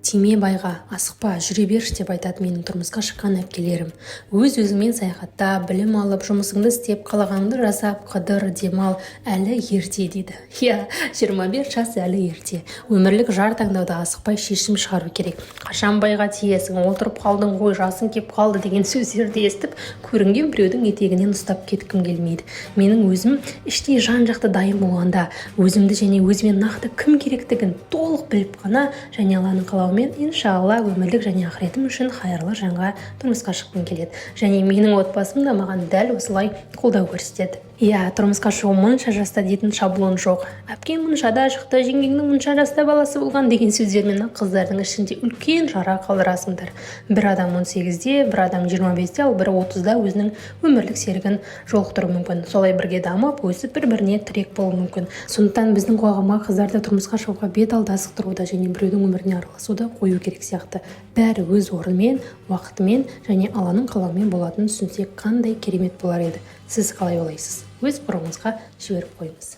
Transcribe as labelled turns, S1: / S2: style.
S1: Тиме байға, асықпа, жүре берші деп айтады менің тұрмысқа шыққан әпкелерім. Өз өзіңмен саяхатта, білім алып, жұмысыңды істеп, қалағаныңды жасап, қыдыр, демал, әлі ерте дейді. Иә, 25 жас әлі ерте. Өмірлік жар таңдауда асықпай шешім шығару керек. Қашан байға тиесің, отырып қалдың ғой, жасың кеп қалды деген сөздерді естіп, көрінген біреудің етегінен ұстап кеткім келмейді. Менің өзім іштей жан жақты дайын болғанда, өзімді және өзіме нақты кім керектігін толық біліп қана және Алланың қалауымен, иншалла, өмірлік және ақыретім үшін хайырлы жанға тұрмысқа шыққым келеді. Және менің отбасым да маған дәл осылай қолдау көрсетеді. Иә, тұрмысқа шығу мұнша жаста дейтін шаблон жоқ. Әпкең мұншада шықты, жеңгеңнің мұнша жаста баласы болған деген сөздермен қыздардың ішінде үлкен жара қалдырасыңдар. Бір адам 18-де, бір адам 25-те, ал бірі 30-да өзінің өмірлік серігін жолықтыруы мүмкін. Солай бірге дамып, өсіп, бір біріне тірек болуы мүмкін. Сондықтан біздің қоғамға қыздарды тұрмысқа шығуға бет алды асықтыруды және біреудің өміріне араласуды қою керек сияқты. Бәрі өз орнымен, уақытымен және Алланың қалауымен болатынын түсінсек, қандай керемет болар еді. Сіз қалай ойлайсыз? Өз пікіріңізге жіберіп қойыңыз.